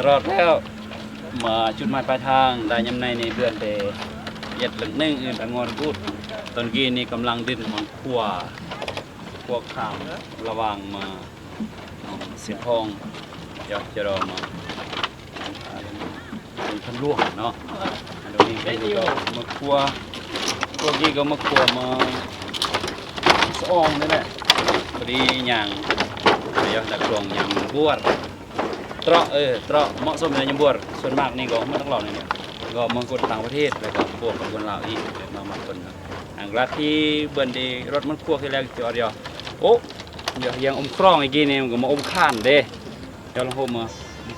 ຮອດແລ້ວ ມາຈຸດໝາຍປາຍທາງ. ໄດ້ຍາມໃນນີ້ເພື່ອນໄດ້ເຮັດເລື່ອງໜຶ່ງອື່ນໄປງອນກຸດ. ຕອນກີ້ນີ້ກຳລັງດິນຮອນຂົວ ຂົວຂ້າມລະຫວ່າງມາ ເຊຍງທອງ ຈະ ຈະລໍມາ ເປັນທາງຫຼວງເນາະ. ອັນນີ້ເພິ່ນກໍມາຄົວ ພວກນີ້ກໍມາຄົວມາສະອອງນີ້ແຫຼະ. ພໍດີຍ່າງ ໄປຢອກດັກຫຼວງຍາມບວດ ເຕາະ ເອີ ເຕາະເໝາະສົມໃນຍາມບວດ. ສ່ວນມາກນີ້ກໍມານັກເລົ່ານີ້ແຫຼະ ກໍມາຄົນຕ່າງປະເທດ ແລ້ວກໍພວກຄົນລາວອີກ ມາ ມາຄົນ. ອັນລັດທີ່ເບິ່ນດີ ລົດມັນຄົວຄືແລກຈອດຢູ່ ໂອ້ ຢາກຢາງອົມຄຣອງອີກກີ້ນີ້ ມັນກໍມາອົມຄານເດ້. ເຈົ້າລອງໂຮມມາ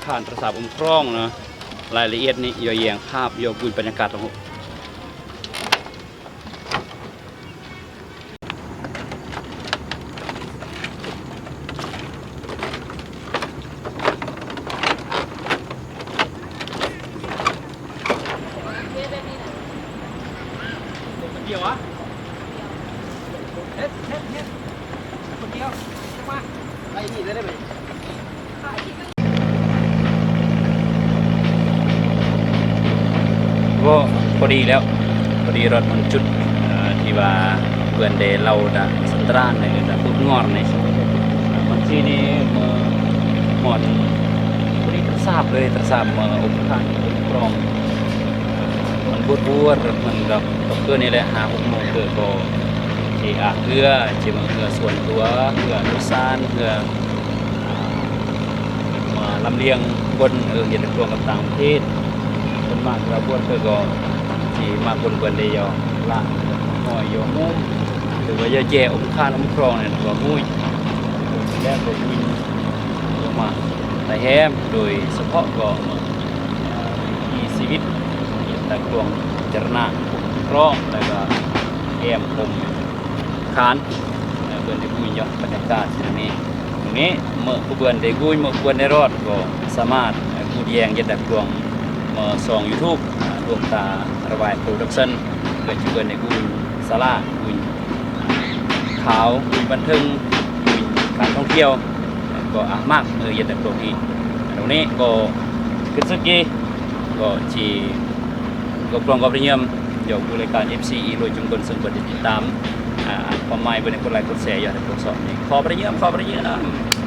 ຄານໂທລະສັບອົມຄຣອງນະ. ລາຍລະອຽດນີ້ ຢາກແຍງພາບ ຢາກບຸຍບັນຍາກາດຂອງ ກໍພໍດີແລ້ວ ພໍດີຮອດມັນຈຸດ ເອີ ທີ່ວ່າເພື່ອນໄດ້ເລົ່າດາສັນຕະຣານໃນເລື່ອງດາປຸດງອນນີ້. ບາງທີນີ້ເມື່ອຮອດ ພໍດີໂທລະສັບເລີຍ ໂທລະສັບມາອົບຄານອົບຄຣອງ. ມັນບວດໆ ມັນກໍ ກໍຄືນີ້ແຫຼະ ຫ້າຫົກໂມງເກີດກໍຊິອາບເຮືອ ຊິມາເຮືອສ່ວນຕົວ ເຮືອໂດຍສານ ເຮືອ ມາລຳລຽງບົນ ເອີ ເຮັດດອກພວງກັບຕ່າງປະເທດ. ສ່ວນມາກລາວບວດເພິ່ນກໍຊິມາບົນເພິ່ນໄດ້ຢໍລະ ຫອຍຢໍມຸມ ຫຼືວ່າຢໍແຈອົມຄານອົມຄຣອງນັ້ນກໍມຸ້ຍ ແລ້ວກໍວິນລົງມາໃນແຮມ. ໂດຍສະເພາະກໍ ເອີ ວິຖີຊີວິດ ເຮັດດອກພວງຈະລະນະ ຄຣອງ ແລ້ວກໍແອມອົມ ຄານ ເອີ ເພິ່ນໄດ້ບຸຍເນາະ ບັນຍາກາດຢູ່ນີ້. ມື້ນີ້ເມື່ອຜູ້ເພື່ອນໄດ້ບຸຍ ເມື່ອຜູ້ເພື່ອນໄດ້ຮອດ ກໍສາມາດບຸຍແຍງເຮັດດອກພວງມາຊ່ອງຢູທູບ ອາ ດວງຕາລະວາຍໂປຣດັກຊັນ ເພື່ອຊິເພິ່ນໄດ້ບຸຍສາລາ ບຸຍຂ່າວ ບຸຍບັນເທີງ ບຸຍການທ່ອງທ່ຽວ ກໍອາມາກ ເອີ ເຮັດດອກພວງນີ້. ອັນນີ້ກໍຄືສຸດກີ້ ກໍຊິ ກໍພວງກໍໄດ້ຢ້ຽມ ຢາກຮູ້ລາຍການ ເອັຟຊີ ອີກໂດຍຈຸມຄົນເຊິ່ງເພິ່ນໄດ້ຕິດຕາມ ອາ ຄວາມໝາຍເພິ່ນໃຫ້ກົດໄລກົດແຊ ຢາກໃຫ້ພວກສອບນີ້ ຂໍໄປຢ້ຽມ ຂໍໄປຢ້ຽມ.